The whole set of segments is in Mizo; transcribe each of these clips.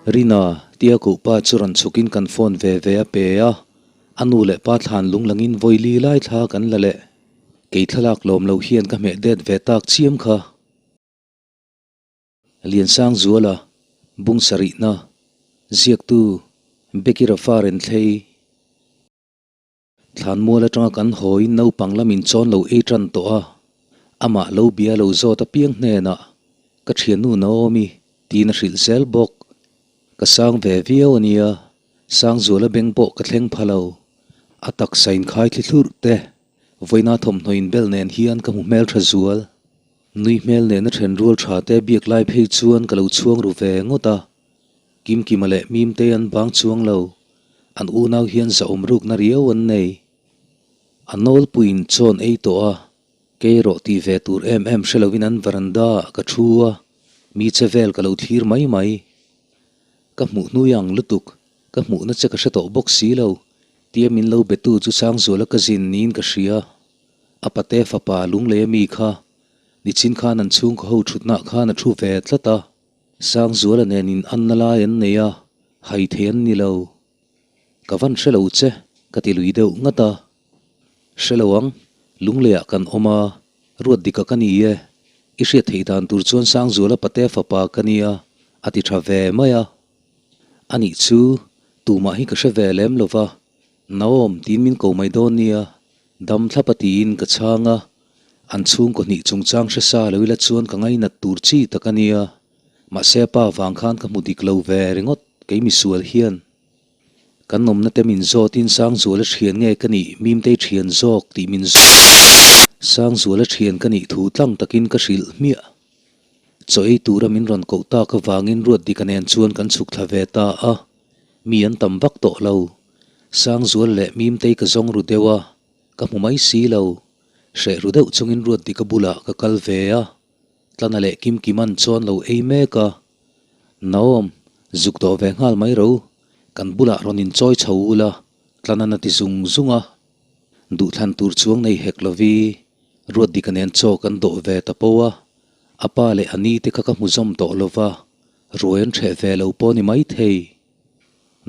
Rina, tia koh pa chu rawn chhukin kan phone ve ve a pe a, a nu leh pa thlan lung langin vawi li lai thla kan la leh. Kei thlalak lawm lo hian ka hmeh det ve tak chiam kha. Liansangzuala, Bung sarihna, Ziaktu, Becky Rafa Renthlei. Thlanmual atanga kan hawiin naupang lamin chawn lo ei tan tawh a, amah lo bia lo zawt apiang hnenah, Ka thiannu Naomi, tiin a hrilh zel bawk. Ka sang ve viau a nia, Sangzuala beng pawh ka thleng pha lo. A taksa inkhai thli thlurh te, vawiina thawmhnaw inbel nen hian ka hmu hmeltha zual. Nui hmel nena then rual tha te biak lai phei chuan ka lo chhuang ru ve ngawt a. Kimkima leh Mimtei an bang chuang lo. An unau hian zahawm rukna riau an nei. A nawlpuiin chawn ei tawh a, kei erawh tih ve tur em em hre loin an veranda ah ka thu a, mi che vel ka lo thlir mai mai. Ka hmuh hnui ang lutuk, ka hmuhna che ka hre tawh bawk si lo, tia min lo betu chu Sangzuala ka zin niin ka hria. A pate fapa lunglei ami kha nichin khan an chhungkaw ho thutnah khan a thu ve tlat a. Sangzuala nen in anna lai an nei a, hai thei an ni lo. Ka van hre lo che, ka ti lui deuh ngat a. Hre lo ang, lungleiah kan awm a, ruat dika ka ni e. I hriat theih dan tur chuan Sangzuala pate fapa ka nia, a ti tha ve mai a. Anih chu, tumah hi ka hre ve lem lo va, Naom tiin min ko mai dawn nia, dam thlap a tiin ka chhang a, an chhungkaw hnih chungchang hre sa lo ila chuan ka ngainat tur chi tak a nia, mahse a pa vang khan ka hmu dik lo ve ringawt kei misual hian. Kan awmna te min zawtin Sangzuala thian nge ka nih Mimtei thian zawk tih min zawt. Sangzuala thian ka nih thu tlang takin ka hrilh hmiah. Chaw ei tura min rawn koh tak avangin Ruatdika nen chuan kan chhuk thla ve ta a. Mi an tam vak tawh lo. Sangzual leh Mimtei ka zawng ru deuh a, ka hmu mai si lo. Hreh ru deuh chungin Ruatdika bulah ka kal ve a, Tlana leh Kimkiman chuan lo ei mek a. Naom, zuk dawh ve nghal mai ro, kan bulah rawn inchawi chho ula, Tlana'n a ti zung zung a. Duhthlan tur chuang nei hek lovi, Ruatdika nen chaw kan dawh ve ta po a, a pa leh a ni te kha ka hmu zawm tawh lova. Ruai an hreh ve lo pawh ni maithei.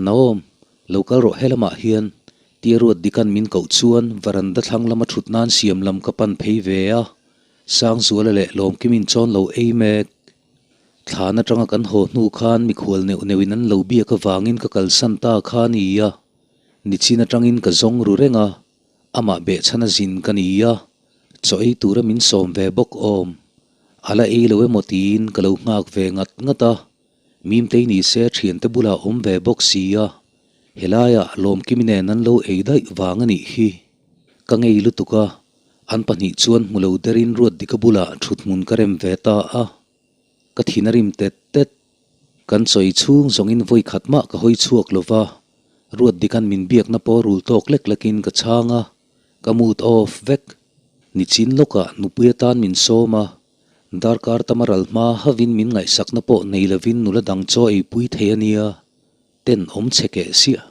Naom, lo kal rawh helamah hian, tia ruat dikan min koh chuan varanda thlang lama thut nan siam lam ka pan phei ve a, Sangzuala leh Lawmkimin chawn lo ei mek. Thlan atanga kan haw hnu khan mikhual neuh neuhin an lo biak avangin ka kalsan ta kha a ni a, nichin atangin ka zawng ru reng a, amah behchhan a zin ka ni a, chaw ei tura min sawm ve bawk awm. A la ei lo emaw tiin ka lo nghak ve ngat ngat a, Mimtei ni se thiante bulah awm ve bawk si a, helaiah Lawmkimi nen an lo ei daih vang a nih hi. Ka ngei lutuk a, an pahnih chuan hmu lo derin Ruatdika bulah thuthmun ka rem ve ta a, ka thin a rim tet tet. Kan chawi chhung zawngin vawi khat mah ka hawi chhuak lo va, Ruatdika'n min biakna pawh rul tawk lek lekin ka chhang a, ka mood off vek. Nichin lawkah nupui atan min sawm a, darkar tama ral hma havin min ngaihsakna pawh nei lovin nula dang chaw eipui thei a nia, ten awm chhe keh siah.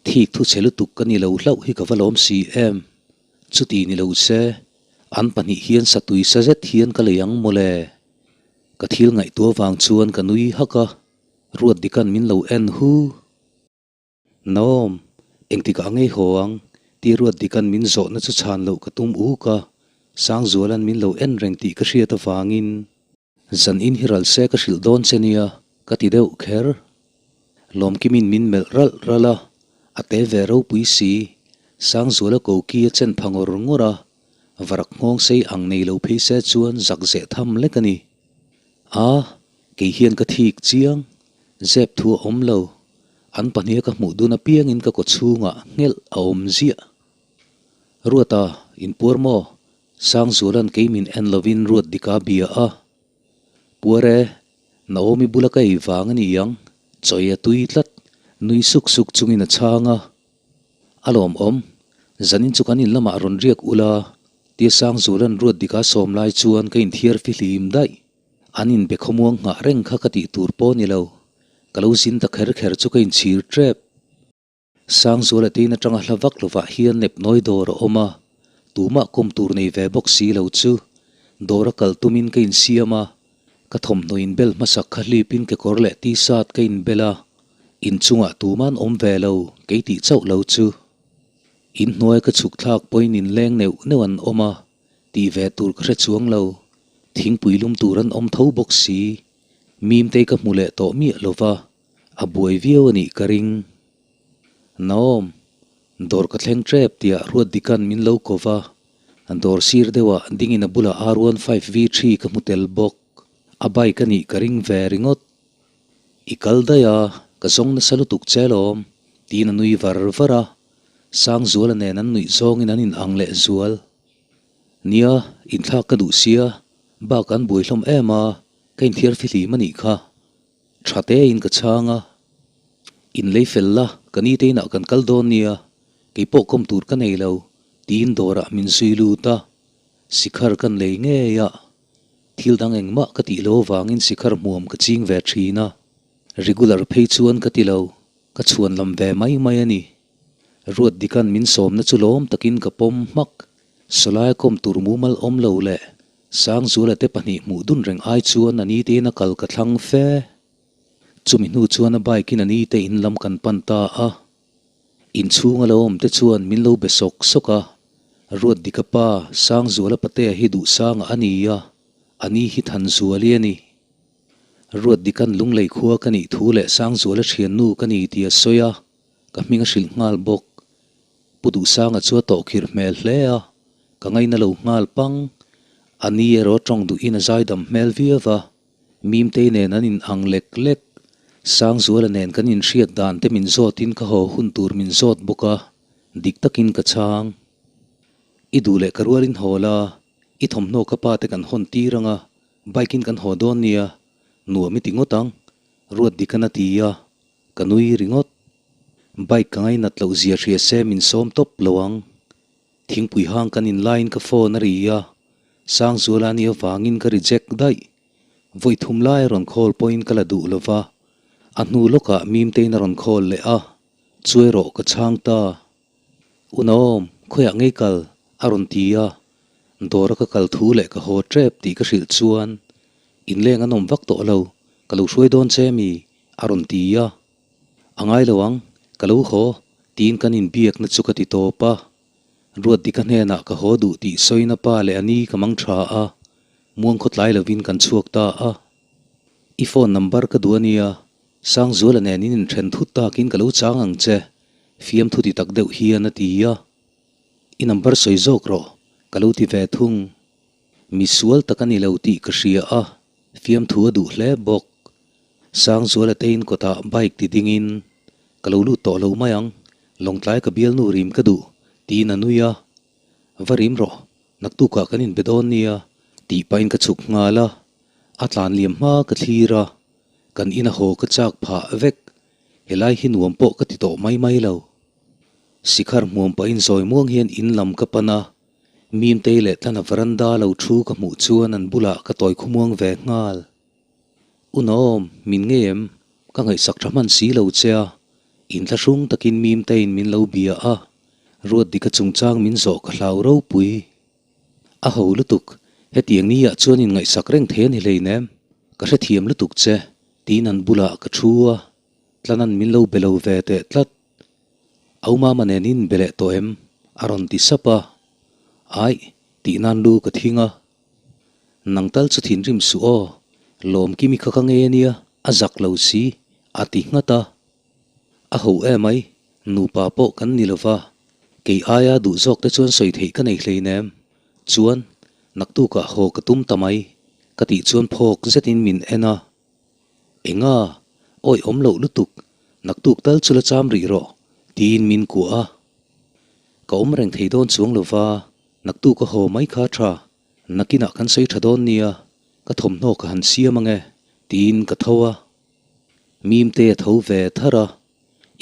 Thik thu chhe lutuk ka ni lo hlauh hi ka va lawm si em. Chuti ni lo se, an pahnih hian satui sa zet hian ka lei ang mawle. Ka thil ngaihtuah vang chuan ka nui hak a, Ruatdika'n min lo en hu. Naom, engtikah ngei haw ang? Tia Ruatdika'n min zawhna chu chhan loh ka tum uk a, Sangzuala'n min lo en reng tih ka hriat avangin. Zan in hi ral se ka hrilh dawn che nia, ka ti deuh kher. Lawmkimin min melh ralh ralh a, a te ve ropui si. Sangzuala koki a chen pha ngawr ngawr a, varak nghawng sei ang nei lo phei se chuan zak zeh tham lek a ni. A, kei hian ka thik chiang, zep thu a awm lo. An pahniha ka hmuh dun apiangin ka kaw chhungah nghelh a awm ziah. Ruata, inpuar maw? Sangzuala'n kei min en lovin ruat dika bia a. Puar e, Naomi bula ka ei vang a ni ang, chawi a tui tlat, nui suk suk chungin a chhang a. A lawmawm, zanin chu kan in lamah rawn riak ula, tia Sangzuala'n ruat dika sawm lai chuan ka inthiar fihlim daih. An inbe khawmuang nghah reng kha ka tih tur pawh ni lo. Ka lo zin ta kher kher chu ka inchhir tep. Sangzuala tein atanga hla vak lovah hian nepnawi dawr a awm a, tumah kawm tur nei ve bawk si lo chu dawra kal tumin ka insiam a. Ka thawmhnaw inbel hmasak kha hlipin kekawr leh t-shirt ka inbel a, inchungah tuman awm ve lo, kei tih chauh lo chu. Inhnuai ka chhuk thlak pawhin inleng neuh neuh an awm a, tih ve tur ka hre chuang lo. Thingpui lum tur an awm tho bawk si. Mimtei ka hmu leh tawh miah lo va, a buai viau a nih ka ring. Naom, dawr ka thleng tep tiah Ruatdika'n min lo ko va, dawr sir deuhah dingin a bulah R15V3 ka hmu tel bawk. A bike a nih ka ring ve ringawt. I kal daih a, ka zawng nasa lutuk che lawm, tiin a nui var var a, Sangzuala nen an nuih zawngin an inang leh zual. Nia, inthlak ka duh sia, bak an buai hlawm em a, ka inthiar fihlim a nih kha. Tha tein ka chhang a, In lei fel la, ka ni te inah kan kal dawn nia, kei pawh kawm tur ka nei lo, tiin dawrah min zui lut a, sikhar kan lei ngei a, thil dang engmah ka tih lo avangin sikhar hmuam ka ching ve thin a, regular phei chuan ka ti lo, ka chhuan lam ve mai mai a ni. Ruatdikan min sawmna chu lawm takin ka pawm hmak, sawlaia kawm tur mumal awm lo leh Sangzuala te pahnih hmuh dun reng ai chuan a ni tein a kal ka thlang fe. Chumi hnu chuan a bike in a ni te in lam kan pan ta a. Inchhung a lo awm te chuan min lo be sawk sawk a, Ruatdika pa Sangzuala patea hi Duhsanga a ni a, a ni hi Thanzuali a ni. Ruatdika'n Lunglei khua ka nih thu leh Sangzuala thiannu ka ni tih a sawi a, Ka hming a hrilh nghal bawk. Pu Duhsanga chu a tawhkhirh hmel hle a, ka ngaina lo nghal pang. A ni erawh tawng duhin a zaidam hmel viau va, Mimtei nen an in ang lek lek. Sangzuala nen kan inhriat dan te min zawtin ka haw hun tur min zawt bawk a, dik takin ka chhang. I duh leh ka rualin haw la, i thawmhnaw ka pa te kan hawn tir ang a, bike in kan haw dawn nia, nuam i ti ngawt ang, Ruatdika'n a ti a. Ka nui ringawt. Bike ka ngainat loh zia hria se min sawm tawp lo ang. Thingpui hang kan in laiin ka phone a ri a, Sangzuala a nih avangin ka reject daih. Vawi thum lai a rawn call pawhin ka la duh lo va, a hnu lawkah Mimtein a rawn call leh a, chu erawh ka chhang ta. Unawm, khawiah ngei kal? a rawn ti a, dawra ka kal thu leh ka haw tep tih ka hrilh chuan inleng an awm vak tawh lo, ka lo hruai dawn che mi? A rawn ti a, A ngai lo ang, ka lo haw, tiin kan inbiakna chu ka ti tawp a. Ruatdika hnenah ka haw duh tih sawina pa leh a ni ka mang tha a, muang khawtlai lovin kan chhuak ta a. I phone number ka duh a nia, Sangzuala nen in inthen thut takin ka lo chang ang che, fiamthu ti tak deuh hian a ti a. I number sawi zawk rawh, ka lo ti ve thung. Mi sual tak a ni lo tih ka hria a, fiamthu a duh hle bawk. Sangzuala te in kawtah bike ti dingin, Ka lo lut tawh lo mai ang, Lawngtlai ka bialnu rim ka duh, tiin a nui a. Va rim rawh, naktukah kan inbe dawn nia, tih pahin ka chhuk nghal a. A tlan liam hma ka thlir a, kan ina haw ka chak phah vek, helai hi nuam pawh ka ti tawh mai mai lo. Sikhar hmuam pahin zawi muang hian in lam ka pan a, Mimtei leh Tlana veranda lo thu ka hmuh chuan an bulah ka tawi khumuang ve nghal. Unawm, min ngei em? Ka ngaihsak tha hman si lo che a, inthlahrung takin Mimteiin min lo bia a, Ruatdika chungchang min zawh ka hlau ropui. A ho lutuk, hetiang ni ah chuan inngaihsak reng thei a ni hleinem, ka hrethiam lutuk che, tiin an bulah ka thu a, Tlana'n min lo be lo ve teh tlat. Aumama nen in be leh tawh em? a rawn ti sap a, Aih, tih nan lu ka thing a. Nang tal chu thinrim suh aw, Lawmkimi kha ka ngei a nia, a zak lo si, a ti nghat a. A ho emai, nupa pawh kan ni lo va, kei aia duh zawk te chuan sawi theih ka nei hleinem. Chuan, naktukah haw ka tum ta mai, ka tih chuan phawk zetin min en a. Enga? Awi awm loh lutuk, naktuk tal chu la cham rih rawh, tiin min kuah a. Ka awm reng thei dawn chuang lo va, naktuk a haw mai kha tha, nakinah kan sawi tha dawn nia, ka thawmhnaw ka han siam ang e, tiin ka tho a. Mimte a tho ve thar a,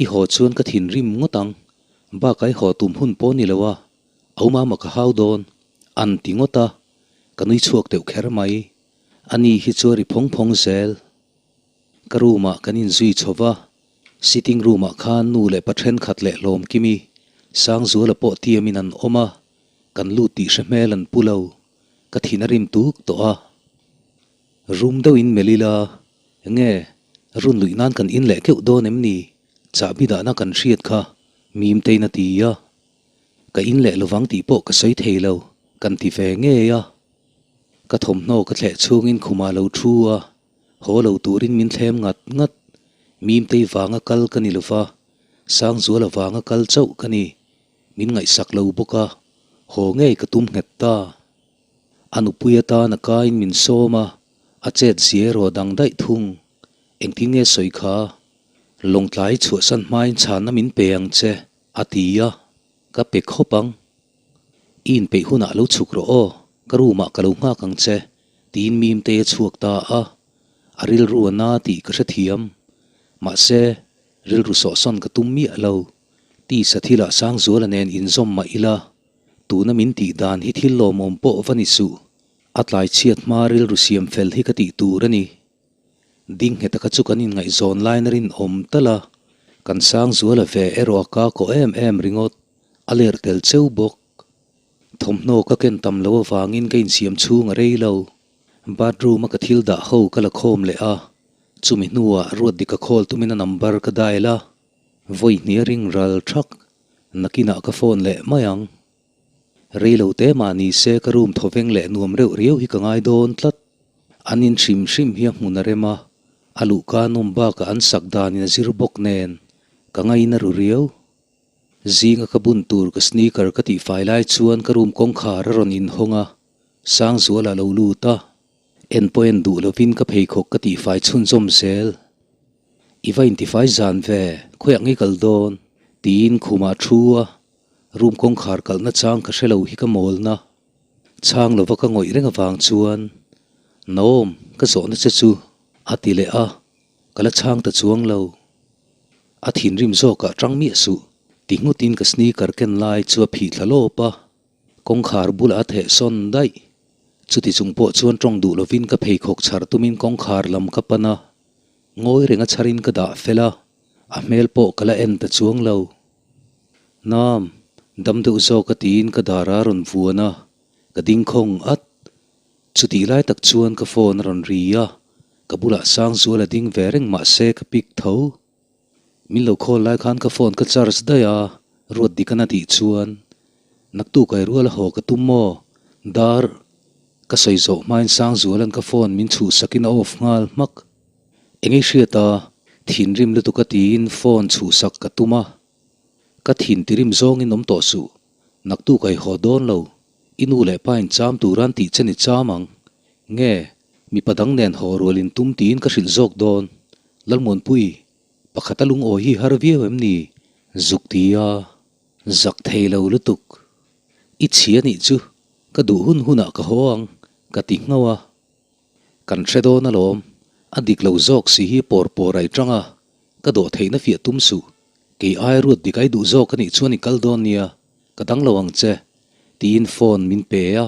I haw chuan ka thinrim ngawt ang, bakah i haw tum hun pawh ni lo a, Aumama ka hau dawn, an ti ngawt a, ka nui chhuak deuh kher mai. A ni hi chu a ri phawng phawng zel. Ka room ah kan inzui chho va, sitting room ah khan nu leh pa thenkhat leh hlawm kimi Sangzuala pawh tiamin an awm a, kan lut tih hre hmel an pu lo. Ka thin a rim tuk tawh a. Rum deuhin melh ila, Nge, run luih nan kan in leh keuh dawn em ni? Chahbi dahna kan hriat kha, Mimtein a ti a. Ka in leh lovang tih pawh ka sawi thei lo, kan ti ve ngei a. Ka thawmhnaw ka thleh chhungin khumah lo thu a, haw lo turin min thlem ngat ngat. Mimtei vanga kal ka ni lova, Sangzuala vanga kal chauh ka ni. Min ngaihsak lo bawk a, haw ngei ka tum nghet ta. A nupui atan a kain min sawm a, a chet zia erawh dang daih thung. Engtin nge sawi kha? Lawngtlai chhuahsan hmain chhanna min pe ang che, a ti a, ka pe khawp ang. I inpeih hunah lo chhuk rawh aw, ka room ah ka lo nghak ang che, tiin Mimtei a chhuak ta a. A rilru a na tih ka hrethiam. Mahse, rilru sawhsawn ka tum miah lo. Tisa thilah Sangzuala nen inzawm mah ila, tuna min tih dan hi thil lawmawm pawh va ni suh. A tlai chhiat hma rilru siam fel hi ka tih tur a ni. Ding nghet taka chu kan inngaihzawn lain a rinawm tal a, kan Sangzuala ve erawh a ka kawh em em ringawt, a ler tel cheu bawk. Thawmhnaw ka ken tam lo avangin ka insiam chhung a rei lo. Bathroom a ka thil dah ho ka la khawm leh a, chumi hnuah Ruatdika call tumin a number ka dial a. Vawi hnih a ring ral thak, nakinah ka phone leh mai ang. Rei lo te mah ni se ka room thawveng leh nuam reuh riau hi ka ngai dawn tlat. An in hrim hrim hi a hmun a rem a, a luhka nawm bakah an sak danin a zir bawk nen ka ngaina ru riau. Zinga ka bun tur ka sneaker ka tihfai lai chuan ka room kawngkhar a rawn inhawng a, Sangzuala a lo lut a. En pawh en duh lovin ka pheikhawk ka tihfai chhunzawm zel. I va intifai zan ve, khawiah nge kal dawn? tiin khumah a thu a, room kawngkhar kalhna chang ka hre lo hi ka mawlna. Chhang lova ka ngawih reng avang chuan, Naom, ka zawhna che chu, a ti leh a, ka la chhang ta chuang lo. A thinrim zawkah tang miah suh, ti nghutin ka sneaker ken lai chu a phih thla lawp a. Kawngkhar bulah a theh sawn daih. Chuti chung pawh chuan tawng duh lovin ka pheikhawk chhar tumin kawngkhar lam ka pan a. Ngawi renga chharin ka dah fel a, a hmel pawh ka la en ta chuang lo. Nam, dam deuh zawk a tiin ka dar a rawn vuan a, ka ding khawng at. Chutih lai tak chuan ka phone a rawn ri a, ka bulah Sangzuala ding ve reng mah se ka pick tho. Min lo call lai khan ka phone ka charge daih a, ruat dik a na tih chuan naktuk ai rual a haw ka tum maw? Dar ka sawi zawh hmain Sangzuala'n ka phone min chhuhsakin a off nghal hmak. Eng ei hriat a, thinrim lutuk a tiin phone chhuhsak ka tum a, ka thin tirim zawngin awm tawh suh, naktuk ai haw dawn lo, i nu leh pa in cham turan tih che ni cham ang, nge mipa dang nen haw rual in tum tiin ka hrilh zawk dawn. Lalmuanpui, pakhat a lungawi hi har viau em ni? Zuk ti a, zak thei lo lutuk. I chhi a nih chu, ka duh hun hunah ka haw ang, ka ti nghauh a. Kan hre dawn alawm, a dik lo zawk si hi pawr pawr ai tang a, ka dawh theihna fiah tum suh. Kei ai ruat dik ai duh zawk a nih chuan i kal dawn nia, ka dang lo ang che, tiin phone min pe a.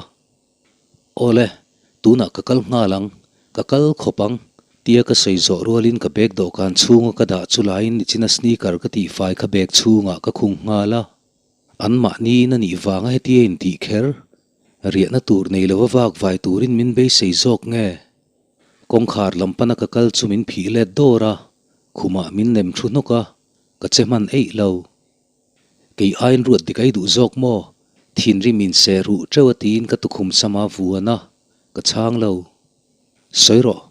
Awle, tunah ka kal nghal ang, ka kal khawp ang, tia ka sawi zawh rualin ka bag dawhkan chhunga ka dah chu laiin nichina sneaker ka tihfai kha bag chhungah ka khung nghal a. Anmahniin a nih vanga hetia intih kher, riahna tur nei lova vak vai turin min beisei zawk nge? Kawngkhar lam pana ka kal chu min phih let dawr a, khumah min nem thu hnawk a, ka che hman eih lo. Kei aiin ruat dik ai duh zawk maw? Thinrim in seh ruh teuh a tiin ka tukhum sama vuan a, ka chhang lo. Sawi rawh,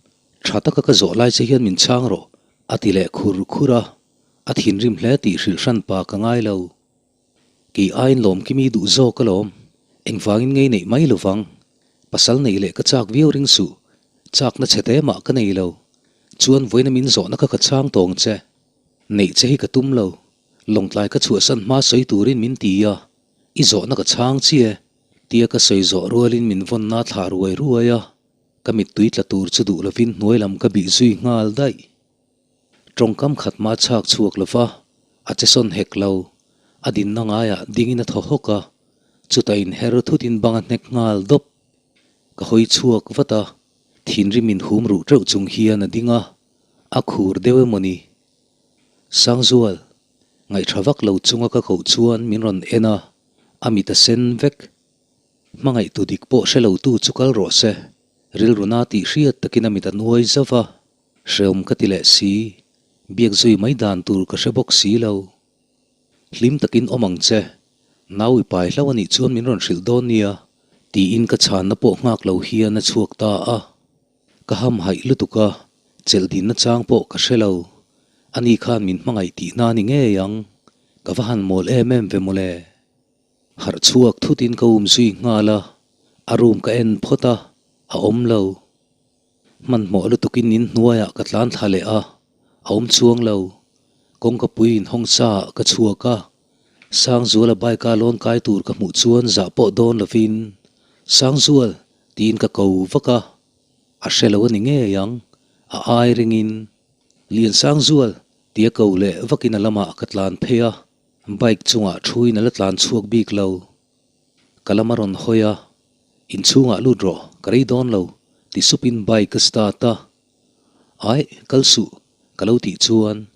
tha taka ka zawh lai che hian min chhang rawh, a ti leh khur khur a, a thinrim hle tih hrilh hran pa ka ngai lo. Kei aiin lawmkimi duh zawk alawm, engvangin ngei neih mai lovang, pasal neih leh ka chak viau ring suh, chakna chhe te mah ka nei lo, chuan vawiina min zawhna kha ka chhang tawng che. Neih che hi ka tum lo, Lawngtlai ka chhuahsan hma sawi turin min ti a, i zawhna ka chhang chiah e, tia ka sawi zawh rualin min vawnna a thlah ruai ruai a, ka mittui tla tur chu duh lovin hnuai lam ka bih zui nghal daih. Tawngkam khat mah chhak chhuak lova, a che sawn hek lo, a dinna ngaiah dingin a thaw hawk a, chutah inher thutin bang a hnek nghal dawp. Ka hawi chhuak vat a, thinrim inhum ruh teuh chung hian a ding a, a khur deuh emawni? Sangzual, ngaihṭha vak lo chunga ka koh chuan min rawn en a, a mit a sen vek. Hmangaihtu dik pawh hre lotu chu kal rawh se. Rilru na tih hriat takin a mit a nuai zauh va, hreawm ka ti leh si, biak zui mai dan tur ka hre bawk si lo. Hlim takin awm ang che, nau i pai hlauh a nih chuan min rawn hrilh dawn nia, tiin ka chhanna pawh nghak lo hian a chhuak ta a. Ka ham haih lutuk a, chelh dinna chang pawh ka hre lo. Ani khan min hmangaih tihna a ni ngei ang, ka va han mawl em em ve mawle. Harh chhuak thutin ka um zui nghal a, a room ka en phawt a, a awm lo. Hmanhmawh lutukin in hnuaiah ka tlan thla leh a, a awm chuang lo. Kawngka pui inhawng sa ah ka chhuak a, Sangzuala bike a lawn kai tur ka hmuh chuan zah pawh dawn lovin, Sangzual! tiin ka ko vak a, a hre lo a ni ngei ang, a ai ringin, Liansangzual! tia ko leh vakin a lamah ka tlan phei a. Bike chungah thuin a la tlan chhuak bik lo. Ka lam a rawn hawi a, Inchhungah lut rawh, ka rei dawn lo, ti supin bike a start a. Aih, kal suh, ka lo tih chuan,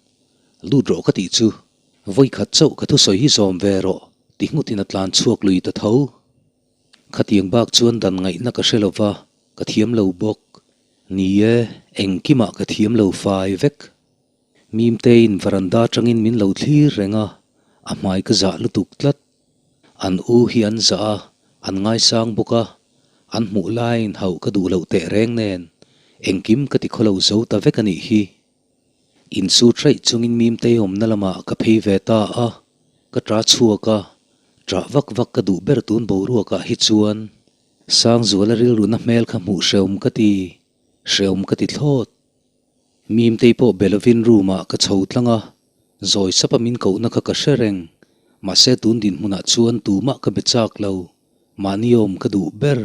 Lut rawh ka tih chu, vawi khat chauh ka thusawi hi zawm ve rawh, ti nghutin a tlan chhuak lui ta tho. Khatiang bak chuan dan ngaihna ka hre lo va, ka thiam lo bawk. Ni e, engkimah ka thiam lo fai vek. Mimtein varanda atangin min lo thlir reng a, a hmai ka zah lutuk tlat. An u hi an zah a, an ngaisang bawk a, an hmuh laiin hauh ka duh loh teh reng nen engkim ka ti khawlo zo ta vek a nih hi. Insut raih chungin Mimtei awmna lamah ka phei ve ta a, ka ṭa chhuak a, ṭah vak vak ka duh ber tun boruakah hi chuan Sangzuala rilruna hmel kha hmuh hreawm ka ti, hreawm ka ti thlawt. Mimtei pawh be lovin room ah ka chho tlang a, zawi sap a min kohna kha ka hre reng. Mahse tun dinhmunah chuan tumah ka be chak lo, mahni awm ka duh ber.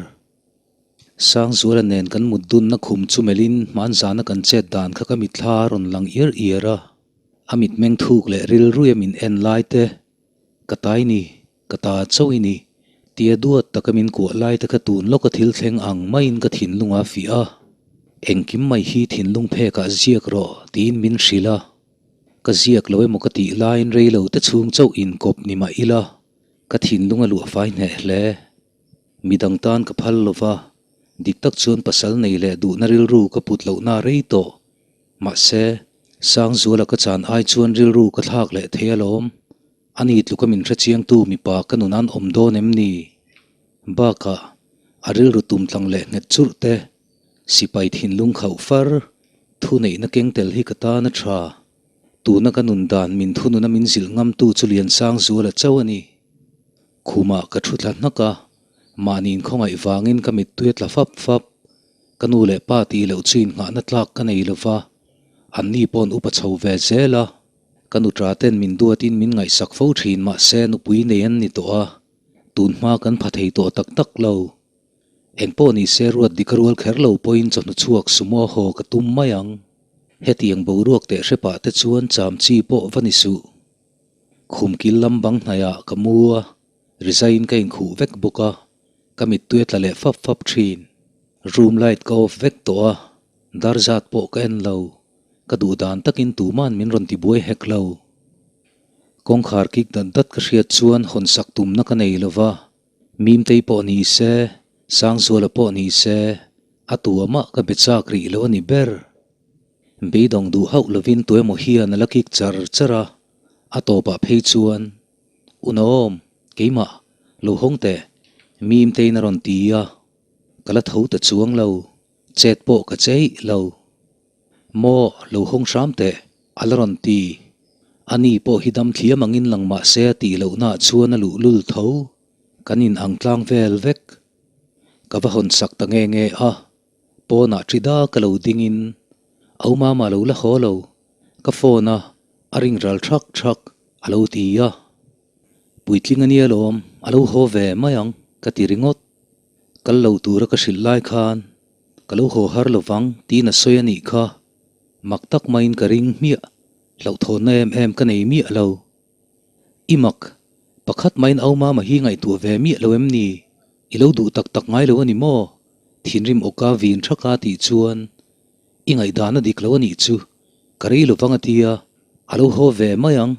Sangzuala nen kan mut dunna khum chu melhin hmanzana kan chet dan kha ka mitthla a rawn lang iar iar a, a mitmeng thuk leh rilruia min en lai te, ka tai ni, ka ta chauh i ni, tia duat taka min kuah lai te kha tun lawka thil thleng ang maiin ka thinlung a fiah a, engkim mai hi thinlung phekah ziak rawh tiin min hrilh a, ka ziak lo emaw ka tih laiin rei lo te chhung chauh inkawp ni mah ila ka thinlung a luah fai hneh hle. Midang tan ka phal lo va, dik tak chuan pasal nei leh duhna rilru ka put lohna rei tawh. Mahse, Sangzuala ka chan ai chuan rilru ka thlak leh thei alawm. Ani tluka min hrechiangtu mipa ka nun an awm dawn em ni? Bakah, a rilru tum tlang leh nghet churh te, sipai thinlung khauh far, thuneihna keng tel hi ka tan a tha. Tuna ka nun dan min thununa min zilh ngamtu chu Liansangzuala chauh a ni. Khumah ka thu thla hnak a, mahni inkhawngaih vangin ka mittui a tla fap fap. Ka nu leh pa tih loh chu innghahna tlak ka nei lova, anni paw'n upa chho ve zel a. Ka nuṭa ten min duatin min ngaihsak fo ṭhin mahse nupui nei an ni tawh a, tun hma kan pha thei tawh tak tak lo. Engpawh ni se ruat dik a rual kher lo pawhin chawhnu chhuak sumo haw ka tum mai ang. Hetiang boruak teh hrepah te chuan cham chi pawh va ni suh. Khum kil lam bang hnaiah ka mu a, rizaiin ka inkhuh vek bawk a, ka mittui a tla leh fap fap ṭhin. Room light ka off vek tawh a, dar zat pawh ka en lo. Ka duh dan takin tuman min rawn tibuai hek lo. Kawngkhar kik dat dat ka hriat chuan hawn sak tumna ka nei lo va, Mimtei pawh ni se, Sangzuala pawh ni se, a tuamah ka be chak rih lo a ni ber. Beidawng duh hauh lovin tuemaw hian a la kik char char a, a tawpah phei chuan, Unawm, keimah, lo hawng teh, Mimteiin a rawn ti a, ka la tho ta chuang lo. Chet pawh ka cheih lo. Maw, lo hawng hram teh, a la rawn ti. A ni pawh hi dam thliam angin lang mah se a tih lohnaah chuan a luh lul tho. Kan in ang tlang vel vek. Ka va hawn sak ta nge nge a, pawnah ṭi dak a lo dingin, Au mama lo la haw lo, ka phone a, a ring ral ṭhak ṭhak, a lo ti a. Puitling a nia lawm, a lo haw ve mai ang, ka ti ringawt. Kal lo tura ka hrilh lai khan ka lo haw har lovang tiin a sawi a nih kha. Mak tak maiin ka ring hmiah, hlauhthawnna em em ka nei miah lo. I mak, pakhat maiin au mama hi ngaihtuah ve miah lo em ni? I lo duh tak tak ngai lo a ni maw? Thinrim awka vin thaka tih chuan i ngaihdan a dik lo a nih chu, ka rei lovang a tia, a lo haw ve mai ang,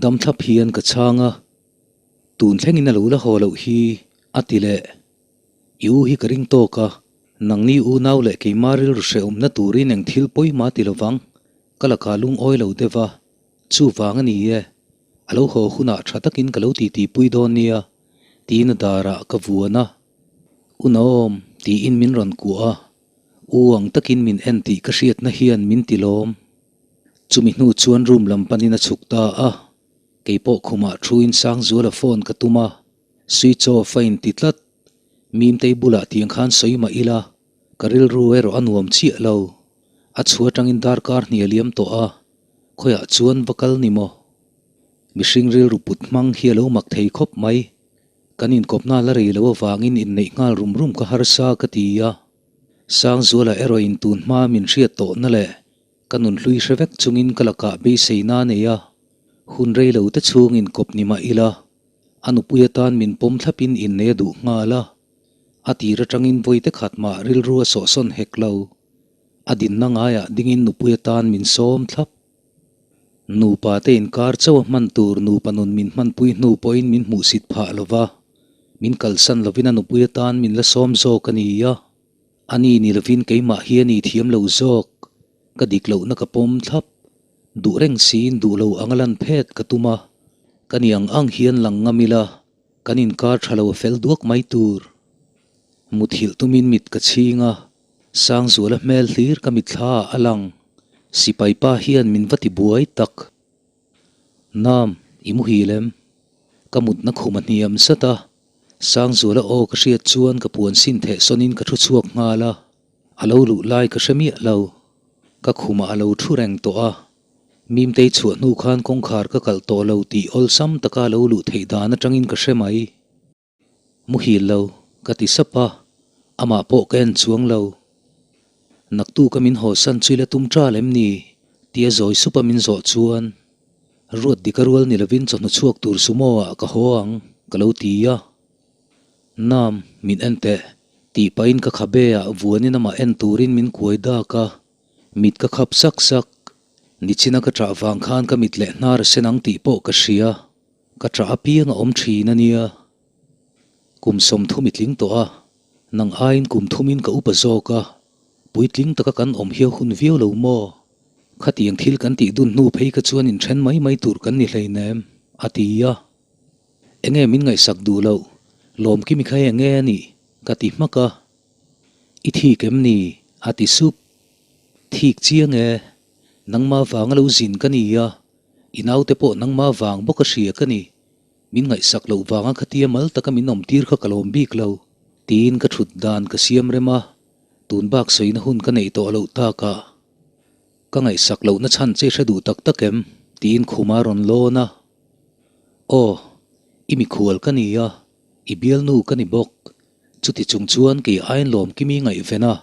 dam thlap hian ka chhang a. Tun thlengin a lo la haw loh hi, a ti leh. I u hi ka ring tawk a, Nangni unau leh keimah rilru hrehawmna turin eng thil pawimah ti lovang, ka lakah lungawi lo deuh a, chuvang a ni e. A lo haw hunah tha takin ka lo titipui dawn nia, tiin a darah ka vuan a. Unawm, tiin min rawn kuah a, u ang takin min en tih ka hriatna hian min ti lawm. Chumi hnu chuan room lam panin a chhuk ta a, keipawh khumah thuin Sangzuala phone ka tum a, switch off a inti tlat. Mimtei bulah tiang khan sawi mah ila, ka rilru erawh a nuam chiah lo. A chhu atangin darkar hnih a liam tawh a, khawiah chuan va kal ni maw? Mihring rilru put hmang hi a lo mak thei khawp mai. Kan inkawpna la rei lo avangin inneih nghal rum rum ka harsa ka ti a. Sangzuala erawhin tun hma min hriat tawhna leh ka nun hlui hre vek chungin ka lakah beiseina a nei a, hun rei lo te chhung inkawp ni mah ila, A nupui atan min pawm thlapin innei a duh nghal a, a tir atangin vawi te khat mah rilru a sawhsawn hek lo. A dinna ngaiah dingin nupui atan min sawm thlap. Nupa te inkar chauh a hman tur nupa nun min hmanpui hnu pawhin min hmuhsit phah lo va, min kalsan lovin a nupui atan min la sawm zawk a ni a. Ani ni lovin keimah hi a ni thiam lo zawk, ka dik lohna ka pawm thlap. Duh reng siin duh lo anga lan phet ka tum a, ka ni ang ang hian lang ngam ila, kan inkar tha lo a fel duak mai tur. Muthilh tumin mit ka chhing a, Sangzuala hmel hlir ka mitthla ah a lang, sipai pa hian min va ti buai tak. Nam, i muhil em? Ka mutna khum a hniam zat a, Sangzuala aw ka hriat chuan ka puan sin theh sawnin ka thu chhuak nghal a, a lo luh lai ka hre miah lo. Ka khumah a lo thu reng tawh a, Mimtei chhuah hnu khan kawngkhar ka kalh tawh lo tih awlsam taka a lo luh theih dan atangin ka hre mai. Muhil lo, ka ti sap a, amah pawh ka en chuang lo. Naktuka min hawsan chu i la tum ṭal em ni? tia zawi supa min zawh chuan Ruat dik a rual ni lovin chawhnu chhuak tur sumo ah ka haw ang, ka lo ti a. Nam, min en teh, tih pahin ka khabe ah vuanin amah en turin min kuai dak a, mit ka khap sak sak. Nichina ka ṭah vang khan ka mit leh hnar a sen ang tih pawh ka hria, ka ṭah apiang a awm ṭhin a nia. Kum 30 i tling tawh a, nang aiin kum thumin ka upa zawk a, Puitling taka kan awm hiau hun viau lo maw? Khatiang thil kan tih dun hnu phei kha chuan inthen mai mai tur kan ni hleinem, a ti a. Enge min ngaihsak duh loh? Lawmkimi kha enge a nih? ka ti hmak a. I thik em ni? a ti sup. Thik chiang e, nangmah vanga lo zin ka ni a, i naute pawh nangmah vang bawk a hria ka ni. Min ngaihsak loh vanga khatia mal taka min awmtir kha ka lawm bik lo, tiin ka thut dan ka siam rem a. Tun bak sawina hun ka neih tawh loh takah ka ngaihsak lohna chhan che hre duh tak tak em? tiin khuma rawn lawn a. Aw, i mikhual ka ni a, i bialnu ka ni bawk. Chuti chung chuan kei aiin lawmkimi ngaihven a,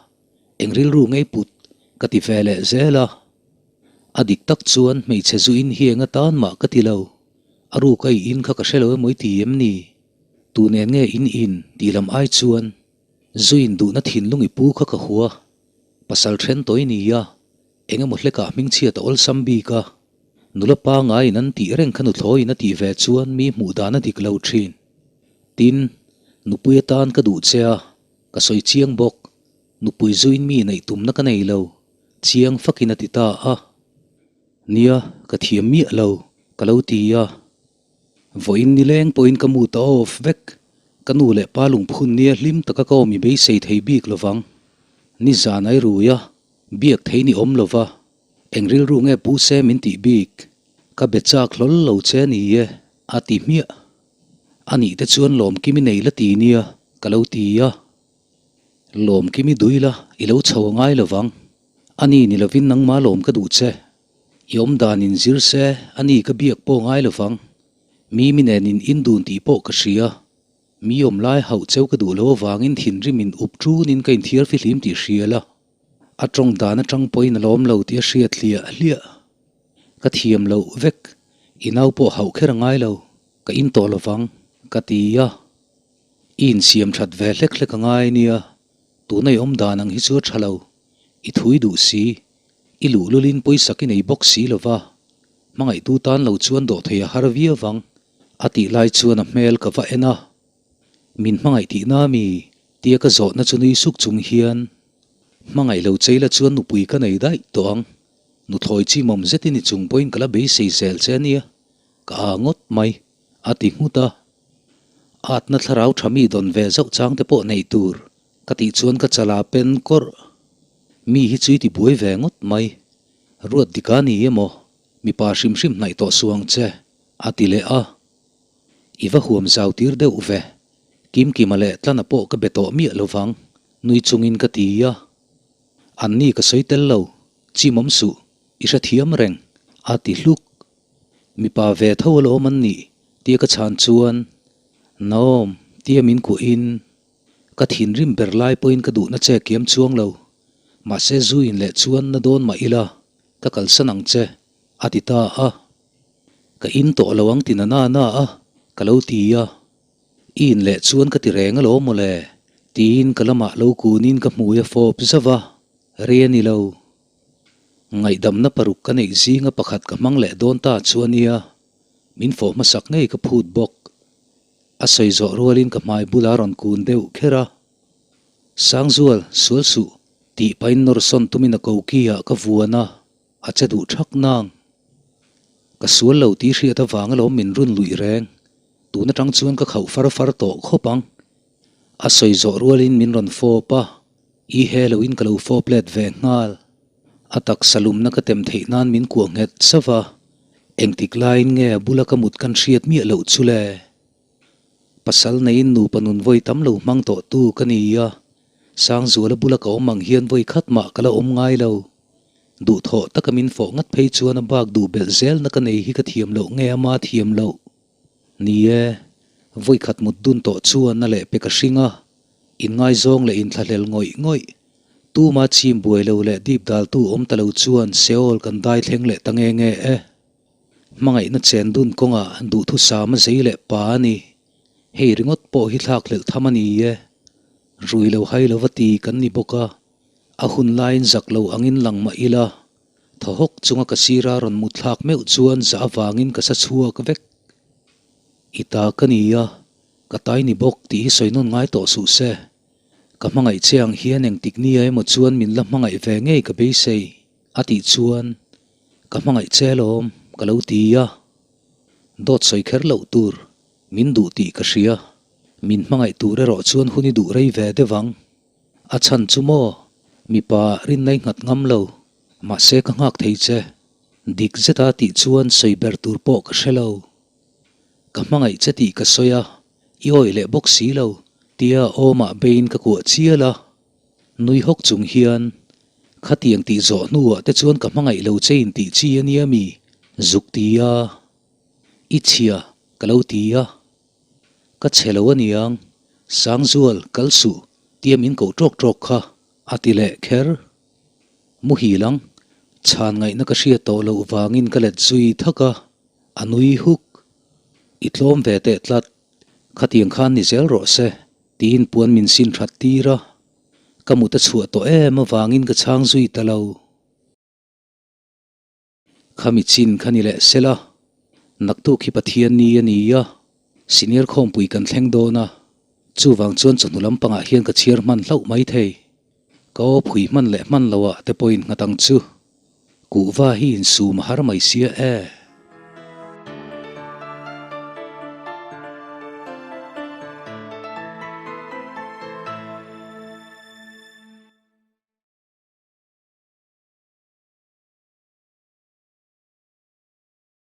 eng rilru ngei put ka ti ve leh zel a. A dik tak chuan hmeichhe zu in hi eng atan mah ka ti lo. A ruk a i in kha ka hre lo emaw i ti em ni? Tu nen nge in in tih lam ai chuan Zuin duhna thinlung i pu kha ka hua, pasal then tawh i ni a, eng emaw hlekah hmingchhiat a awlsam bik a, nula pangaiin an tih reng kha nuthlawiin a tih ve chuan mi hmuh dan a dik lo thin. Tin, nupui atan ka duh che a, ka sawi chiang bawk, nupui zuin mi neih tumna ka nei lo, chiang fakin a ti ta a. Nia, ka thiam miah lo, ka lo ti a. Vawiin nileng pawhin ka mood a off vek. Ka nu leh pa lungphun nia hlim taka ka awm i beisei thei bik lovang. Nizan ai rui a, biak thei ni awm lova, eng rilru nge pu se min tih bik. Ka be chak hlawl lo che ni e, a ti hmiah. Anih te chuan lawmkimi nei la ti nia, ka lo ti a. Lawmkimi dui la, i lo chho a ngai lovang. Ani ni lovin nangmah lawm ka duh che. I awm dan in zir se, a ni ka biak pawh ngai lovang. Mi mi nen in indun tih pawh ka hria. Mi awm lai hauh cheu ka duh lo avangin thinrim in up ṭunin ka inthiar fihlim tih hria la. A ṭawng dan aṭang pawhin a lawm lo tih a hriat hliah hliah. Ka thiam loh vek, i nau pawh hauh kher a ngai lo, ka in tawh lovang, ka ti a. I insiam ṭhat ve hlek hlek a ngai nia, tuna i awm dan ang hi chu a ṭha lo, i thui duh si. I luhlulin pawisak i nei bawk si lo va, hmangaihtu tan lo chuan dawh thei a har viau vang, a tih lai chuan a hmel ka va en a. Min hmangaih tihna mi? Tia ka zawhna chu nui suk chung hian, Hmangaih lo cheila chuan nupui ka nei daih tawh ang. Nuthlawi chimawm zetin i chung pawhin ka la beisei zel che a nia, ka aa ngawt mai, a ti nghut a. Atna thlarau tha mi dawn ve zauh chang te pawh nei tur ka tih chuan ka chala pen kawrh. Mi hi chu i ti buai ve ngawt mai. Ruat dika ni emaw, mipa hrim hrim hnaih tawh suang che, a ti leh a. I va huam zau tir deuh ve. Kimkima leh Tlana pawh ka be tawh miah lo vang, nui chungin ka ti a. Anni ka sawi tel lo, chimawm suh, i hrethiam reng, a ti hluk. Mipa ve tho alawm an nih, tia ka chhan chuan, Naom, tia min kuahin, ka thinrim ber lai pawhin ka duhna che kiam chuang lo, mahse zu in leh chuan na dawn mah ila, ka kalsan ang che, a ti ta a. Ka in tawh lo ang ti na na na a, ka lo ti a. I in leh chuan ka ti reng alawm mawle, tiin ka lamah lo kunin ka hmui a fawp zauh a, rei a ni lo. Ngaihdamna paruk ka neih zinga pakhat ka hmang leh dawn ta chu a nia, min fawh hmasak ngei ka phut bawk. A sawi zawh rualin ka hmai bula rawn kun deuh kher a. Sangzual, sual suh, tih pahin nawr sawn tumin a koki ah ka vuan a. A che duh thak nang. Ka sual lo tih hriat avang alawm min run luih reng. Tun atang chuan ka khauh far far tawh khawp ang. A sawi zawh rualin min rawn fawp a, i he loin ka lo fawp let ve nghal. A taksa lumna ka tem theih nan min kuah nghet zauh a, engtik laiin nge a bula ka mut kan hriat miah loh chu le? Pasal neiin nupa nun vawi tam lo hmang tawh tu ka ni a, Sangzuala bula ka awm ang hian vawi khat mah ka la awm ngai lo. Duhthawh taka min fawh ngat phei chuan a bak duh belh zelna ka nei hi ka thiam loh nge ama thiam loh? Ni e, vawikhat mut dun tawh chuan a lehpek a hring a, inngaizawng leh inthlahlel ngawih ngawih, tuma chim buai lo leh dip daltu awm ta lo chuan Seol kan dai thleng leh ta nge nge e. Hmangaihna chen dun kawngah duhthusam a zei leh pa a ni. Hei ringawt pawh hi thlakhlelh tham a ni e. Rui lo hai lova ti kan ni bawk a. A hun laiin zak lo angin lang mah ila, thaw hawk chunga ka sira rawn mut thlak meuh chuan zah avangin ka sa chhuak vek. I ta ka ni a, ka tai ni bawk tih hi sawi nawn ngai tawh suh se. Ka hmangaih che ang hian engtik nia emaw chuan min la hmangaih ve ngei ka beisei, a tih chuan ka hmangaih che alawm ka lo ti a. Dawt sawi kher loh tur min duh tih ka hria, min hmangaih tur erawh chuan hun i duh rei ve deuh ang. A chhan chu maw? Mipa rinna i nghat ngam lo, mahse ka nghak thei che. Dik zeta tih chuan sawi ber tur pawh ka hre lo. Ka hmangaih che tih ka sawi a, i awih leh bawk si lo, tia awmah beiin ka kuah chial a. Nui hawk chung hian, Khatiang tih zawh hnuah te chuan ka hmangaih lo che in tih chi a nia mi? Zuk ti a, I chhia, ka lo ti a. Ka chhe lo aniang, Sangzual, kal suh, tia min koh ṭawk ṭawk kha, a ti leh kher. Muhil ang, chhan ngaihna ka hriat tawh loh vangin ka let zui thak a, a nui huk. I tlawm ve teh tlat, khatiang khan ni zel rawh se, tiin puan min sin that tir a. Ka mut a chhuah tawh em avangin ka chhang zui ta lo. Khami chin kha ni leh sela, naktuk hi Pathian ni a ni a, senior khawmpui kan thleng dawn a, chuvang chuan chawhnu lampangah hian ka chhiar hman hlauh mai thei. Ka aw phui hman leh hman loah te pawhin nghat ang chu. Kuhva hi insum a har mai sia e.